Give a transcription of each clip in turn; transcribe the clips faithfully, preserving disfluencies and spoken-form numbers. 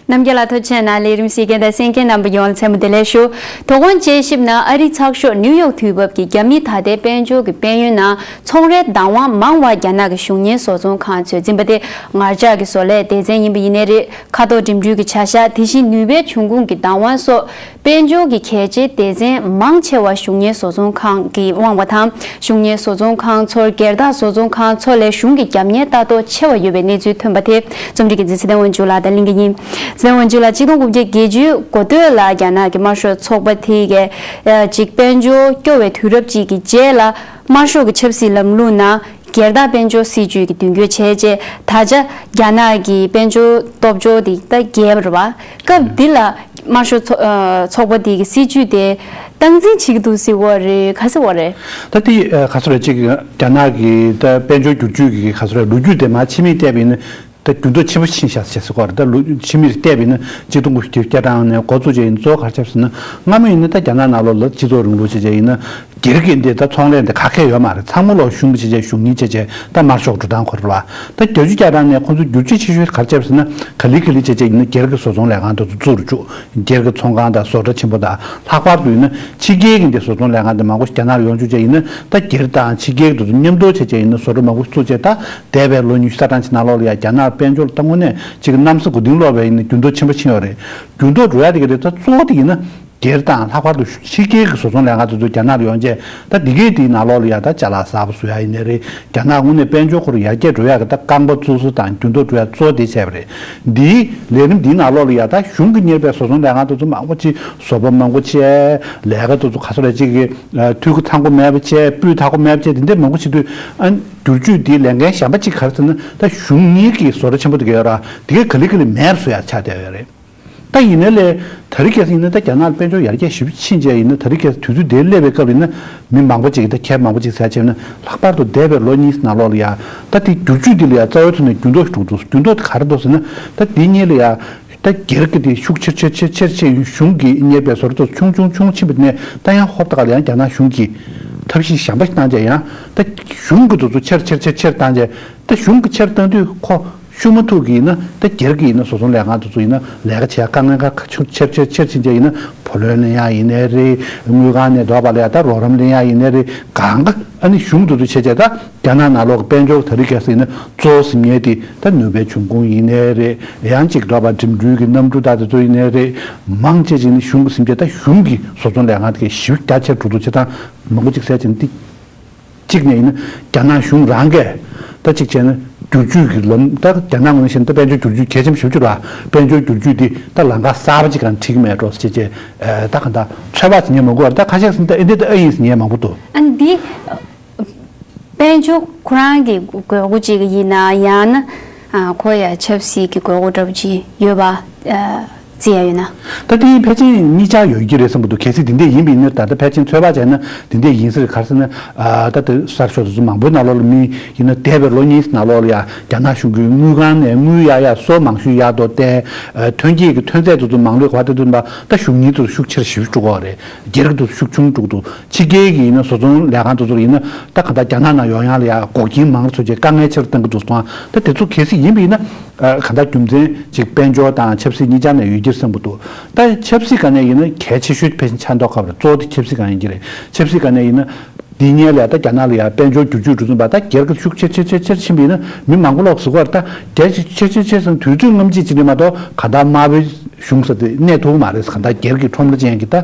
རྣམ་རྒྱལ་ལ་ཐུགས་རྗེ་ཆེ་གནང་། ལས་རིམ་གཟིགས་མཁན་དང་གསན་མཁན་རྣམ་པ་ཡོངས་ལ་མཚན་མོ་བདེ་ལེགས་ཞུ། དོ་དགོང་དཔྱད་ཞིབ་ནང་ཨ་རིའི་ཚགས་ཤོག་ནིའུ་ཡོག་དུས་བབ་ཀྱིས་རྒྱ་མིས་ད་ལྟའི་དཔལ་འབྱོར་གྱི་དཔལ་ཡོན་ནང་ཚོང་རའི་བདག་དབང་མང་བ་རྒྱ་ནག་གི་གཞུང་གཉེར་བཟོ་ཚོང་ཁང་ཚོས་འཛིན་པ་དེ་ངར་ལྕགས་ཀྱི་བཟོ་ལས་སྡེ་ཚན་ཡིན་པ་ཡིན་ནའི་རེད། མཁའ་ཐོག་འགྲིམ་འགྲུལ་གྱི་བྱ་གཞག་དེ་བཞིན་ནུས་པའི་འབྱུང་ཁུངས་ཀྱི་བདག་དབང་སོགས། དཔལ་འབྱོར་གྱི་གལ་ཆེའི་སྡེ་ཚན་མང་ཆེ་བ་གཞུང་གཉེར་བཟོ་ཚོང་ཁང་གིས་དབང་བ་དང་། གཞུང་གཉེར་བཟོ་ཚོང་ཁང་ཚོར་སྒེར་བདག་བཟོ་ཚོང་ཁང་ཚོ་ལས་གཞུང་གི་རྒྱབ་གཉེར་ལྟ་རྟོག་ཆེ་བ་ཡོད་པའི་གནས་ཚུལ་ཐོན་པ་དེ་རྩོམ་སྒྲིག་གི་མཛད་སྲིད་བདེ་བ་འཇུ་ལགས་དང་གླིང་ག་ཡིན། རྩིས་བདེ་བ་འཇུ་ལགས། གཅིག་སྟོང་དགུ་བརྒྱ་བརྒྱད་ཅུ་འགོ་སྟོད་ལ་རྒྱ་ནག་གི་དམར་ཤོག་ཚོགས་པ་དེ་གས་ཅིག་དཔལ་འབྱོར་སྐྱོ་བའི་དུས་རབས་ཅིག་གི་རྗེས་ལ་དམར་ཤོག་གི་ཆབ་སྲིད་ལམ་ལུགས་ནང་སྒེར་བདག་དཔལ་འབྱོར་སྲིད་ཇུས་ཀྱི་མདུན་སྐྱོད་བྱས་རྗེས། ད་ཆ་རྒྱ་ནག་གི་དཔལ་འབྱོར་སྟོབས་འབྱོར་དེ་ད་རྒྱས་པ་རེད་བ། སྐབས་འདི་ལ་དམར་ཤོག་ཚོ་ཨ་ཚོགས་པ་དེ་གི་སྲིད་ཇུས་དེ་སྟངས་འཛིན་བྱེད་ཀྱི་འདུག་ཟེར་བ་རེད། ག་ཟེར་བ་རེད། ད་དེ་ཨ་ག་ཚོད་རེད། ཅིག་རྒྱ་ནག་གི་ད་དཔལ་འབྱོར་བསྒྱུར་བཅོས་ཀྱི་ག་ཚོད་རེད། ལོ་རྒྱུས་དེ་མར་ཕྱི་མིག་བལྟས་པ་ཡིན་ན་ད་འགྱུར་ལྡོག་ཆེན་པོ་ཕྱིན་ཤག་ཟེར་ཟེར་གོ་རེད། ད་ལོ་ཕྱི་མིག་བལྟས་པ་ཡིན་ན་གཅིག་སྟོང་དགུ་བརྒྱ་བརྒྱ་གྲངས་ནས་འགོ་བཙུགས་བྱས་ཡིན། གཙོ་བོ་ག་རེ་བྱས་ཟེར་ན། སྔ་མོ་ཡིན་ན་ད་རྒྱ་ནག་ནང་ལོགས་ལ་སྤྱི་ཚོགས་རིང་ལུགས་བྱས་བྱས་ཡིན་ན། སྒེར་གྱི་འདི་ད་ཚོང་ལས་འདི་ག་གེ་ཡོད་མ་རེད། ཚང་མ་ལོག་གཞུང་གི་བྱས་བྱས་གཞུང་གཉེར་བྱས་བྱས་ད་དམར་ཤོག་འགྲོ་སྟངས་ཁོ་རེད་བ། ད་བརྒྱད་ཅུ་གྱ་གྲངས་ནས་ཁོང་ཚོ་བསྒྱུར་བཅོས་ཆེ་ཤོས་ག་རེ་བྱས་ཟེར་ན། ག་ལེ་ག་ལེ་བྱས་བྱས་ཡིན་ན་སྒེར་གྱི་བཟོ་ཚོང་ལས་ཁང་དེ་ཚོ་བཙུགས་རུ་བཅུག་སྒེར་གྱི་ཚོང་ཁང་དང་བཟོ་གྲྭ་ཆེན་པོ་དང་། ལྷག་པར་དུ་ཡིན་ན་ཕྱི་རྒྱལ་གྱི་འདི་བཟོ་ཚོང་ལས་ཁང་དེ་མང་པོ་ཞིག་རྒྱ་ནག་ལ་ཡོང་བཅུག་བྱས་ཡིན་ན། ད་སྒེར་དང་ཕྱི་རྒྱལ་གྱི་དེ་ཚོ་མཉམ་དུ་བྱས་བྱས་ཡིན་ན་བཟོ་གྲྭ་མང་པོ་ཞིག་བཙུགས་བྱས། ད་འདས་པའི་ལོ་ཉི་ཤུ་རྩ་གྲངས་ཅིག་ནང་ལོགས་ལ་ཡ་རྒྱ་ནག་དཔལ་འབྱོར་ད་དངོས་གནས་ཅིག་གནམ་ས་མགོ་རྟིང་སློག་པའི་ཡིན་ན་འགྱུར་ལྡོག་ཆེན་པོ་ཕྱིན་ཡོད་རེད། འགྱུར་ལྡོག་འགྲོ་ཡ་དེ་ག་རེད། ད་གཙོ་བོ་དེ་ཡིན་ན། སྒེར་དང་ལྷག་པར་དུ་ཕྱི་རྒྱལ་གྱི་བཟོ་ཚོང་ལས་ཁང་དེ་ཚོ་རྒྱ་ནག་ལ་ཡོང་བྱས། ད་འདི་གའི་དེའི་ནང་ལོགས་ལ་ཡ་ད་ཅ་ལག་གསར་པ་བཟོ་ཡ་ཡིན་ནའི་རེད། རྒྱ་ནག་དངོས་གནས་དཔལ་འབྱོར་ཁོ་རང་ཡར་རྒྱས་འགྲོ་ཡ་གི་ད་རྐང་པ་བཙུགས་ས་དང་འགྱུར་ལྡོག་འགྲོ་ཡ་གཙོ་བོ་དེ་བྱས་པ་རེད། འདིའི་ལས་རིམ་འདིའི་ནང་ལོགས་ལ་ཡ་ད་གཞུང་གིས་གཉེར་པའི་བཟོ་ཚོང་ལས་ཁང་དེ་ཚོ་མང་པོ་ཅིག་བཟོ་པ་མང་པོ་བྱས། ལས་ཀ་དེ་ཚོ་ག་ཚོད་རེད། ཅིག་གི་འཐུས་སྒོ་ཚང་པོ་མེད་པ་བྱས། སྤུས་དག་པོ་མེད་པ་བྱས། དེ་འདྲས་མང་པོ་བྱེད་དུས། ཨ་བསྒྱུར་བཅོས་འདིའི་ལས་འགན་གཞན་པ་ཅིག་ག་རེ་ཟེར་ན། ད་གཞུང་གཉེར་གྱི་བཟོ་གྲྭ་ཆེན་པོ་དེ་ག་ཡོད་ར། དེ་གས་ག་ལེ་ག་ལེ་མེད་པ་བཟོ་ཡ་ཆགས་བསྡད་ཡོད་རེད། ད་ཡིན་ནའི་ལས་ད་རེས་ཁ་སང་ཡིན་ན་ད་རྒྱ་ནག་དཔལ་འབྱོར་ཡར་རྒྱས་ཞེ་པོ་ཕྱིན་བྱས་ཡིན་ན། ད་རེས་ཁ་སང་དུས་ཚོད་དེར་སླེབས་པའི་སྐབས་ཡིན་ན་མི་མང་པོ་ཅིག་གིས་ད་ཁྱད་མང་པོ་ཅིག་ཟ་བྱས་ན། ལྷག་པར་དུ་འདས་པའི་ལོ་གཉིས་ནང་ལོགས་ལ་ཡ་ད་དེ་བསྒྱུར་བཅོས་འདི་ལ་ཡ་རྩ་བའི་ཐོག་ནས་འགྱུར་ལྡོག་ཞིག་འགྲོ་འདུག་འགྱུར་ལྡོག་དེ་ག་རེ་འདུག་ཟེར་ན། ད་འདི་གཉིས་ལ་ཡ་ད་སྒེར་གྱི་དེ་ཤུགས་ཆེར་ཆེར་ཆེར་ཆེར་ཆེར་གཞུང་གིས་གཉེར་པའི་བཟོ་གྲྭ་དེ་ཚོ་ཆུང་ཆུང་ཆུང་ཕྱིན་པ་ནས། ད་ཡང་ཧོབ་ཏེ་ག་ལ་ཡང་རྒྱ་ནག་གཞུང་གིས་ཐབས་ཤེས་གཞན་པ་ཞིག་བཏང་བྱས། ཡང་ད་གཞུང་གི་དེ་ཚོ་ཆེར་ཆེར་ཆེར་ཆེར་བཏང་བྱས། ད་གཞུང་གིས་ཆེར་བཏང་དུས་ཁོ་ཤུགས་མ་ཐུག་གི་ཡིན་ན། ད་སྒེར་གྱི་ཡིན་ན་བཟོ་ཚོང་ལས་ཁང་དེ་ཚོ་ཡིན་ན་ལས་ཀ་བྱེད་ཡ་དཀའ་ངལ་ཁག་ཆེ་ཆེར་ཆེར་ཆེར་ཕྱིན་བྱས་ཡིན་ན། བུ་ལོན་ལེན་ཡ་ཡིན་ནའི་རེད། དངུལ་ཁང་ནས་འདོགས་པ་ལ་ཡ་ད་རོགས་རམ་ལེན་ཡ་ཡིན་ནའི་རེད། གང་ག་ཨ་ནི་གཞུང་དེ་ཚོ་བྱས་བྱས། ད་རྒྱ་ནག་ནང་ལོགས་ཀྱི་དཔལ་འབྱོར་ད་རེས་ཁ་སང་ཡིན་ན་གཙོ་བོ་ཟིན་མཁན་དེ་ད་ནུས་པའི་འབྱུང་ཁུངས་ཡིན་ནའི་རེད། ཡང་ཅིག་འདོགས་པ་འགྲིམ་འགྲུལ་གྱི་གནམ་གྲུ་ད་དེ་ཚོ་ཡིན་ནའི་རེད། མང་ཆེ་ཅིག་ནི་གཞུང་གིས་ཟིན་བྱས། ད་གཞུང་གི་བཟོ་ཚོང་ལས་ཁང་དེ་གས་ཞེ་པོ་རྒྱ་ཆེར་འགྲོ་འདུག་བྱས་ཙང་མང་པོ་ཅིག་ཟེར་བྱས་ན། འདི་གཅིག་ནས་ཡིན་ན་རྒྱ་ནག་གཞུང་རང་གིས་ད་གཅིག་བྱས་ན་བསྒྱུར་བཅོས་ཀྱི་ལམ། ད་རྒྱ་ནག་ངོས་ནས་བཤད་ན་ད་དཔལ་འབྱོར་བསྒྱུར་བཅོས་གལ་ཆེན་པོ་ཞེ་པོ་ཅིག་རེད་བ། དཔལ་འབྱོར་བསྒྱུར་བཅོས་འདི་ད་ལམ་ཁ་གསར་པ་ཅིག་གང་འགྲིག་གི་མེད་འགྲོ་ཟེར་བྱས་བྱས། ཨ་ད་གང་ལྟར་ཚོད་དཔག་བྱེད་མཁན་མང་པོ་ཡོད་རེད། ད་ཁ་ཤས་ཟེར་ན་ད་ཨེ་འདི་ད་ཨེ་ཡིན་ཟེར་མཁན་མང་པོ་འདུག་ཨ་ནི་འདི་དཔལ་འབྱོར་ཁོ་རང་གི་དགོས་མཁོ་ཅིག་ཡིན་ན། ཡང་ན་ཨ་ཁོ་ཡ་ཆབ་སྲིད་ཀྱི་དགོས་མཁོ་འདྲ་པོ་ཅིག་ཡོད་པ་ཨ་བརྩི་ཡ་ཡོད་ན། ད་དེ་ཕལ་ཆེར་གཉིས་ཆ་ཡོད་ཀྱི་རེད་བསམ་གྱི་འདུག་གལ་སྲིད་དེ་འདྲས་ཡིན་པ་ཡིན་ན། ད་ལྟ་ཕལ་ཆེར་ཚོད་དཔག་བྱས་ན་དེ་འདྲས་ཡིན་ས་རེད། ག་རེ་ཟེར་ན། ཨ་ད་ལྟ་གསར་ཤོག་དེ་ཚོ་མང་པོའི་ནང་ལོགས་ལ་མི་ཡིན་ན། འདས་པའི་ལོ་གཉིས་ནང་ལོགས་ལ་ཡ་རྒྱ་ནག་གཞུང་གིས་དངུལ་ཁང་ནས་དངུལ་ཡར་ཡར་བཟོ་མང་ཤོས་ཡར་འདྲ་བཏང་། ཨ་ཐོན་སྐྱེད་ཀྱི་ཐོན་རྫས་དེ་ཚོ་མང་ལོས་ག་བ་དེ་ཚོ་ཡིན་པ། ད་གཞུང་གཉེར་དེ་ཚོ་ཤུགས་ཆེར་ཞེ་པོ་འགྲོ་གི་རེད། སྒེར་གྱི་དེ་ཚོ་ཤུགས་ཆུང་འགྲོ་གི་འདུག་ཕྱི་རྒྱལ་གྱི་ཡིན་ན་བཟོ་ཚོང་ལས་ཁང་དེ་ཚོ་ལ་ཡིན་ན། ད་གང་ལྟར་རྒྱ་ནག་ནང་ཡོང་ཡག་ལ་ཡ་འགོག་རྐྱེན་མང་རུ་བཟོ་བྱས་དཀའ་ངལ་ཆེ་རུ་གཏང་གི་འདུག་སོང་། ད་དེ་ཚོ་གལ་སྲིད་ཡིན་པ་ཡིན་ན། ཨ་གང་ལྟར་རྒྱུ་མཚན་ཅིག་དཔལ་འབྱོར་དང་ཆབ་སྲིད་གཉིས་ཆ་ནས་ཡོད་ཀྱི་རེད་བསམ་གྱི་འདུག་ད་ཆབ་སྲིད་སྒང་ནས་ཡིན་ན་གལ་ཆེ་ཤོས་ཕལ་ཆེར་ཆགས་མདོག་ཁ་པོ་རེད། གཙོ་བོ་དེ་ཆབ་སྲིད་སྒང་ཡིན་གྱི་རེད། ཆབ་སྲིད་སྒང་ནས་ཡིན་ན། འདི་སྔོན་ལ་ད་རྒྱ་ནག་ལ་ཡ་དཔལ་འབྱོར་བསྒྱུར་བཅོས་འགྲོ་བཞིན་པ། ད་སྒེར་གྱི་ཤུགས་ཆེ་ཆེ་ཆེ་ཆེར་ཕྱིན་པ་ཡིན་ན་མི་མང་པོ་ལོག་ཟེར་གྱི་ཡོད་རེད། ད་སྒེར་ཆེ་ཆེ་ཆེ་ཆེར་སོང་དུས་ཚོད་སྔ་ཕྱི་ཅིག་རེད་མ་གཏོགས། གང་ལྟར་དམར་པོའི་གཞུང་ཟེར་དེ་གནས་ཐུབ་མ་རེད། གང་ལྟར་སྒེར་གྱི་ཁྲོམ་ར་ཅན་གྱི་ད་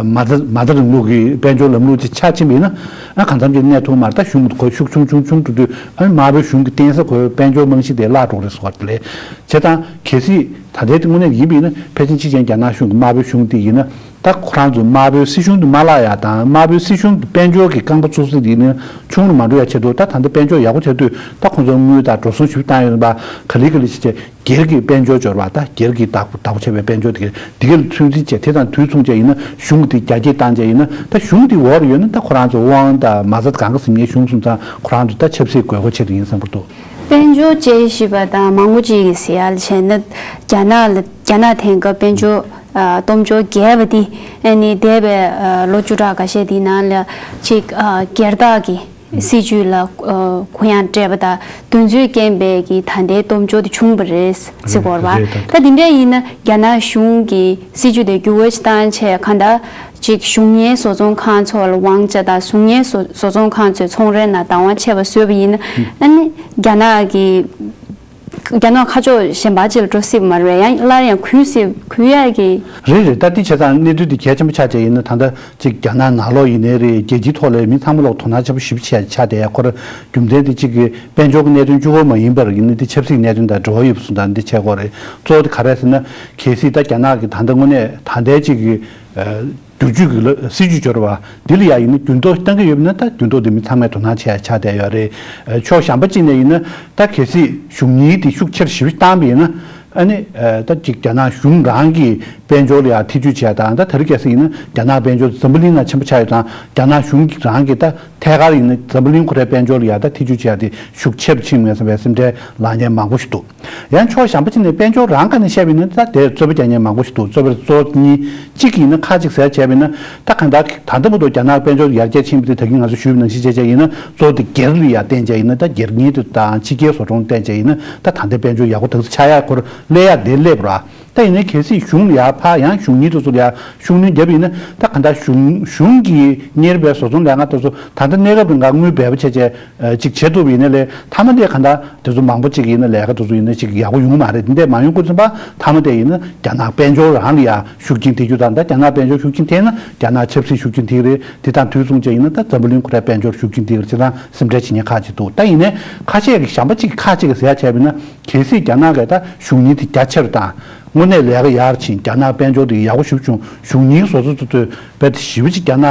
མ་རྩ་མ་རྩ་རིང་ལུགས་ཀྱི་དཔལ་འབྱོར་ལམ་ལུགས་ཅིག་ཆགས་ཕྱིན་པ་ཡིན་ན། ཨ་གང་འཚམ་ཅིག་གནས་ཐུབ་མ་རེད། ད་གཞུང་གི་ཁོ་ཤུགས་ཆུང་ཆུང་ཆུང་འགྲོ་དུས། ཨ་དམར་པོའི་གཞུང་གི་བརྟེན་ས་ཁོའི་དཔལ་འབྱོར་རྨང་གཞི་དེ་བརླག་འགྲོ་གི་རེད་ཟེར་གྱི་ཡོད་རེད། བྱས་ཙང་གལ་སྲིད་ད་ལྟའི་དངོས་གནས་ཡིན་པ་ཡིན་ན། ཕལ་ཆེར་གཅིག་བྱས་ན་རྒྱ་ནག་གཞུང་གི་དམར་པོའི་གཞུང་དེ་ཡིན་ན། ད་ཁོ་རང་ཚོ་དམར་པོའི་སྲིད་གཞུང་དེ་མ་བརླག་ཡ་དང་། དམར་པོའི་སྲིད་གཞུང་གི་དཔལ་འབྱོར་གྱི་རྐང་པ་བཙུགས་ས་དེ་ནི་ཆུང་རུ་མ་འགྲོ་ཡ་ཆེད་དུ། ད་ད་ལྟ་དཔལ་འབྱོར་ཡག་པོ་ཆགས་དུས་ད་ཁོ་ཚོ་དངུལ་དང་འགྲོ་སོང་ཞིག་བཏང་ཡོད་པ། ག་ལེ་ག་ལེ་བྱས་བྱས་སྒེར་གྱི་དཔལ་འབྱོར་འབྱོར་བ། ད་སྒེར་གྱི་བདག་པོ་བདག་པོ་བྱས་པའི་དཔལ་འབྱོར་དེ་ག་དེ་ག་ལ་ཚོད་འཛིན་བྱས། དེ་དང་དུས་མཚུངས་བྱས་ཡིན་ན་གཞུང་གི་དེ་རྒྱ་སྐྱེད་བཏང་བྱས་ཡིན་ན། ད་གཞུང་དེ་འོག་ལ་ཡོད་ན་ད་ཁོ་རང་ཚོ་དབང་དང་མ་རྩ་གང་ག་ཟིན་མཁན་གཞུང་སོང་ཙང་། ཁོ་རང་ཚོ་ད་ཆབ་སྲིད་དགོས་མཁོ་ཆེ་རུ་ཡིན་བསམ་གྱི་འདུག་དཔལ་འབྱོར་དཔྱད་ཞིབ་པ་དང་མང་པོ་ཅིག་གིས་ཟེར་ཡ་ལ་བྱས་ན། རྒྱ་ནག་ལ་རྒྱ་ནག་དེང་སྐབས་དཔལ་འབྱོར་ཨ་སྟོབས་འབྱོར་རྒྱས་པ་འདི་ཨ་ནི་འདས་པའི་ཨ་ལོ་བཅུ་ཕྲག་འགའ་ཤས་འདི་ནང་ལ་ཅིག་ཨ་སྒེར་བདག་གི་ སྲིད་ཇུས་ལ་ཨ་གུ་ཡངས་སྤྲད་པ་དང་དེ་ཚོས་རྐྱེན་པས་ཀྱི་ད་ལྟའི་སྟོབས་འབྱོར་དེ་བྱུང་བ་རེད་ཟེར་གོ་རེད་པ། རེད་རེད། ད་དེ་འདྲ་ཡིན་ན་རྒྱ་ནག་གཞུང་གི་སྲིད་ཇུས་དེ་འགྱུར་བ་ཞིག་བཏང་བྱས་གང་ལྟར་ཅིག་གཞུང་གཉེར་བཟོ་ཚོང་ཁང་ཚོ་ལ་དབང་ཆ་དང་གཞུང་གཉེར་བཟོ་བཟོ་ཚོང་ཁང་ཚོའི་ཚོང་རའི་ནང་བདག་དབང་ཆད་པ་བཟོས་པ་ཡིན་ན་ཨ་ནི་རྒྱ་ནག་གི་རྒྱ་ནག་ཁ་ཕྱོགས་གཞན་པ་ཅིག་ལ་འགྲོ་སྲིད་པ་མ་རེད། ཡང་སླར་ཡང་གུན་སྲིད་གུན་ཡག་གི་རེད་རེད། ད་འདི་བྱས་ཙང་གནས་ཚུལ་འདི་གལ་ཆེན་པོ་ཆགས་བྱས་ཡིན་ན་ད་ལྟ་ཅིག་རྒྱ་ནག་ནང་ལོགས་ཡིན་ནའི་རེད། རྒྱལ་སྤྱིའི་ཐོག་ལ་མི་ཚང་མ་ལོག་དོ་སྣང་ཆེན་པོ་ཞེ་པོ་ཆགས་ཆགས་བསྡད་ཡ་ཁོ་ར་རྒྱུ་མཚན་དེ་གཅིག་གི་དཔལ་འབྱོར་གྱི་གནད་དོན་གཅིག་པོ་མ་ཡིན་པར་ཡིན་ན་འདི་ཆབ་སྲིད་གནད་དོན་དང་འབྲེལ་བ་ཡོད་པ་སོང་ཙང་འདི་བྱས་དགོས་རེད། གཙོ་བོ་དེ་ག་རེ་ཟེར་ན་གལ་སྲིད་ད་རྒྱ་ནག་གི་ད་ལྟ་དངོས་གནས་ད་ལྟའི་གཅིག་གི་བསྒྱུར་བཅོས་ཀྱི་ལ་སྲིད་ཇུས་སྦྱོར་བ་འདི་ལ་ཡང་ཡིན་ན་འགྱུར་ལྡོག་བཏང་གི་ཡོད་པ་ན་ད་འགྱུར་ལྡོག་འདི་མི་ཚང་མས་དོ་སྣང་བྱེད་ཡ་ཆགས་བསྡད་ཡོད་རེད། ཕྱོགས་གཞན་པ་གཅིག་ནས་ཡིན་ན་ད་གལ་སྲིད་གཞུང་གཉེར་དེ་ཤུགས་ཆེར་ཞེ་པོ་བཏང་བ་ཡིན་ན་ཨ་ནི་ད་ཅིག་རྒྱ་ནག་གཞུང་རང་གི་དཔལ་འབྱོར་ལ་ཡང་ཐེ་ཇུས་བྱས་དང་ད་དེ་རིང་ཁ་སང་ཡིན་ན་རྒྱ་ནག་དཔལ་འབྱོར་འཛམ་བུ་གླིང་ནང་ཆེན་པོ་ཆགས་ཡོད་དང་རྒྱ་ནག་གཞུང་རང་གི་ད་ཐད་ཀར་ཡིན་ན་འཛམ་བུ་གླིང་ཁོ་རའི་དཔལ་འབྱོར་ལ་ཡང་ད་ཐེ་ཇུས་བྱས་ཏེ་ཤུགས་ཆེར་ཕྱིན་མེད་བསམ་པའི་སེམས་ཁྲལ་ལངས་མཁན་མང་པོ་ཞིག་འདུག་ཡང་ཕྱོགས་གཞན་པ་ཅིག་ནས་དཔལ་འབྱོར་རང་ཁ་ནས་བཤད་པ་ཡིན་ན་ད་དེར་རྩོད་པ་རྒྱག་མཁན་མང་པོ་ཞིག་འདུག་རྩོད་པ་གཙོ་བོ་གཉིས། གཅིག་ཡིན་ན་ཁག་ཅིག་ཟེར་བྱས་པ་ཡིན་ན་ད་གང་ལྟར་ད་ལྟ་བར་དུ་རྒྱ་ནག་དཔལ་འབྱོར་ཡར་རྒྱས་ཕྱིན་པ་དེ་ད་གིན་ང་ཚོ་ཞུས་པ་ནང་བཞིན་བྱས་བྱས་ཡིན་ན་གཙོ་བོ་དེ་སྒེར་ལ་ཡར་བརྟེན་བྱས་ཡིན་ན་ད་སྒེར་གཉེར་དེ་དང་ཕྱི་རྒྱལ་བཟོ་ཚོང་བརྟེན་བྱས་ཡིན་ན་ད་ད་ལྟའི་དཔལ་འབྱོར་ཡག་པོ་ད་ག་ཆགས་ཡག་ཁོ་ར་སླེབས་ཡག་དེ་སླེབས་ར། ད་ཡིན་ནའི་གལ་སྲིད་གཞུང་ལ་ཡར་ཕར་ཡང་གཞུང་གཉེར་དེ་ཚོ་ལ་ཡར་ཤུགས་སྣོན་བརྒྱབ་པ་ཡིན་ན་ད་གང་ལྟར་གཞུང་གཞུང་གིས་གཉེར་བའི་བཟོ་ཚོང་ལས་ཁང་དེ་ཚོ་ད་ལྟ་གནས་སྐབས་རིང་ག་དངུལ་འབེལ་པོ་བྱས་བྱས་ཅིག་བྱེད་ཐུབ་པ་ཡིན་ན་ལས་མཐའ་མ་དེ་གང་ལྟར་དེ་ཚོ་མང་པོ་ཅིག་ཡིན་ན་ལས་ཀ་དེ་ཚོ་ཡིན་ན་ཅིག་ཡག་པོ་ཡོང་གི་མ་རེད། དེ་འདྲས་མ་ཡོང་དགོས་ཙམ་པ་མཐའ་མ་དེ་ཡིན་ན་རྒྱ་ནག་དཔལ་འབྱོར་རང་ལ་ཡར་ཤུགས་རྐྱེན་ཐེབས་རྒྱུ་དང་ད་རྒྱ་ནག་དཔལ་འབྱོར་ཤུགས་རྐྱེན་ཐེབས་ན་རྒྱ་ནག་ཆབ་སྲིད་ཤུགས་རྐྱེན་ཐེབས་རེད། དེ་དང་དུས་མཚུངས་བྱས་ཡིན་ན་ད་འཛམ་བུ་གླིང་ཁོ་རའི་དཔལ་འབྱོར་ཤུགས་རྐྱེན་ཐེབས་རེད། ཅེས་དང་སེམས་ཁྲལ་བྱེད་མཁན་ཁག་ཅིག་འདུག་ད་ཡིན་ནའི་ཁ་ཤས་ཀྱི་གཞན་པ་ཅིག་ཁག་ཅིག་གིས་ཟེར་ཡ་བྱས་པ་ཡིན་ན་གལ་སྲིད་རྒྱ་ནག་གིས་ད་གཞུང་གཉེར་དེ་རྒྱ་ཆེར་བཏང་དངོས་གནས་ལས་ཀ་ཡར་ཕྱིན་རྒྱ་ནག་དཔལ་འབྱོར་དེ་ཡག་པོ་ཞེ་པོ་བྱུང་གཞུང་གཉེར་བཟོ་ཚོགས་ཚོ་ཚོས་རྦད་དེ་ཞེ་པོ་ཅིག་རྒྱ་ནག་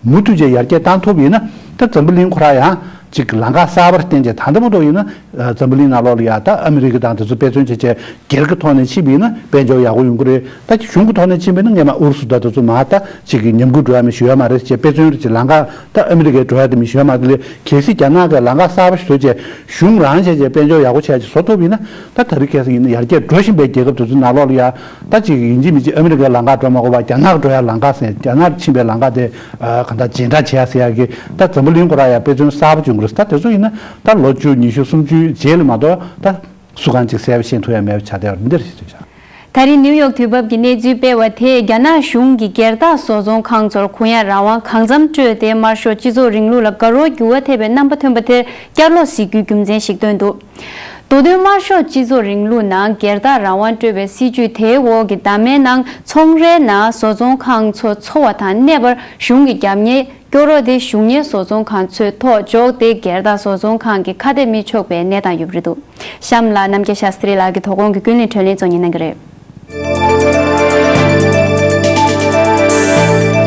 མུ་མཐུད་བྱས་ཡར་རྒྱས་བཏང་ཐུབ་པ་ཡིན་ན་ད་འཛམ་བུ་གླིང་ཁོ་རང་ཡང་ཅིག་ལམ་ཁ་གསར་པར་བརྟེན་བྱས་ད་ལྟ་བར་དུ་ཡིན་ན་འཛམ་བུ་གླིང་ནང་ལོགས་ལ་ཡ་ད་ཨ་མི་རི་ཀ་དང་དེ་ཚོ་དཔེ་མཚོན་བྱས་བྱས་སྒེར་གྱི་ཐོག་ནས་ཕྱིན་པ་ཡིན་ན་དཔལ་འབྱོར་ཡག་པོ་ཡོང་གི་རེད། ད་གཞུང་གི་ཐོག་ནས་ཕྱིན་པ་ཡིན་ན་སྔོན་མ་ཨུ་རུ་སུ་དང་དེ་ཚོ་མར་ད་ཅིག་གི་ཉམས་རྒུད་འགྲོ་ཡ་མི་ཞུ་ཡ་མ་རེད་ཅེས་དཔེ་མཚོན་རེ་ཅིག་ལམ་ཁ་ད་ཨ་མི་རི་ཀའི་འགྲོ་ཡ་དེ་མི་ཞུ་ཡ་མ་རེད་ལས་གལ་སྲིད་རྒྱ་ནག་གིས་ལམ་ཁ་གསར་པ་ཞིག་བཟོས་བྱས་གཞུང་རང་བྱས་བྱས་དཔལ་འབྱོར་ཡག་པོ་བྱས་ཅིག་བཟོ་ཐུབ་པ་ཡིན་ན་ད་ད་རེས་ཁ་སང་ཡིན་ན་ཡར་རྒྱས་འགྲོ་བཞིན་པའི་རྒྱལ་ཁབ་དེ་ཚོའི་ནང་ལོགས་ལ་ཡ་ད་ཅིག་ཡིན་གཅིག་མིན་གཅིག་ཨ་མི་རི་ཀའི་ལམ་ཁ་འགྲོ་མ་དགོས་པར་རྒྱ་ནག་འགྲོ་ཡ་ལམ་ཁ་ཟེར་རྒྱ་ནག་ཕྱིན་པའི་ལམ་ཁ་དེ་གང་ལྟར་རྗེས་འབྲང་བྱེད་ཡ་ཟེར་ཡ་གི་ད་འཛམ་བུ་གླིང་ཁོ་རང་ཡ་དཔེ་མཚོན་གསར་པ་བྱུང་གི་རེད། ད་དེ་ཚོ་ཡིན་ན་ད་ལོ་བཅུ་ཉི་ཤུ་སུམ་ཅུའི་རྗེས་ལ་མ་གཏོགས་ད། སུ་གང་ཅིག་གསལ་པོ་ཤེས་ཐུབ་ཡ་མེད་པ་ཆགས་བསྡད་པ་འདིར་ཞིག་ཆགས། ད་རིང་ནིའུ་ཡོག་དུས་བབ་ཀྱི་གནས་ཚུལ་སྤེལ་བ་དེས་རྒྱ་ནག་གཞུང་གིས་སྒེར་བདག་བཟོ་ཚོང་ཁང་ཚོར་གུ་ཡངས་རང་དབང་གང་འཚམ་སྤྲོད་དེ་དམར་ཤོག་སྤྱི་ཚོགས་རིང་ལུགས་ལ་དགའ་རབ་འགྱུར་བ་ཐེབས་པའི་རྣམ་པ་ཐོན་པ་དེར་བསྐྱར་ལོག་གཟིགས་རྒྱུའི་རྒྱུ་མཚན་ཞིག་བཏོན་འདུག་མདོ་དོན་དམར་ཤོག་སྤྱི་ཚོགས་རིང་ལུགས་ནང་སྒེར་བདག་རང་དབང་སྤྲོད་པའི་སྲིད་ཇུས་དེའི་འོག་གི་བདག་མའི་ནང་ཚོང་རའི་ནང་བཟོ་ཚོང་ཁང་ཚོ་འཚོ་བ་དང་གནས་པར་གཞུང་གི་རྒྱབ་གཉེར། སྐྱོ་རོགས་དེ་གཞུང་གཉེར་བཟོ་ཚོང་ཁང་ཚོའི་ཐོག་འཇོག་སྟེ་སྒེར་བདག་བཟོ་ཚོང་ཁང་གི་ཁ་གཏད་མི་ཆོག་པའི་གནས་སྟངས་ཡོད་པ་རེད་འདུག་གཤམ་ལ་རྣམ་རྒྱལ་ཤཱ་སྟྲི་ལགས་ཀྱིས་དོ་དགོང་གི་ཀུན་གླེང་དྲན་གླེང་གཙོ་གཉེར་གནང་གི་རེད།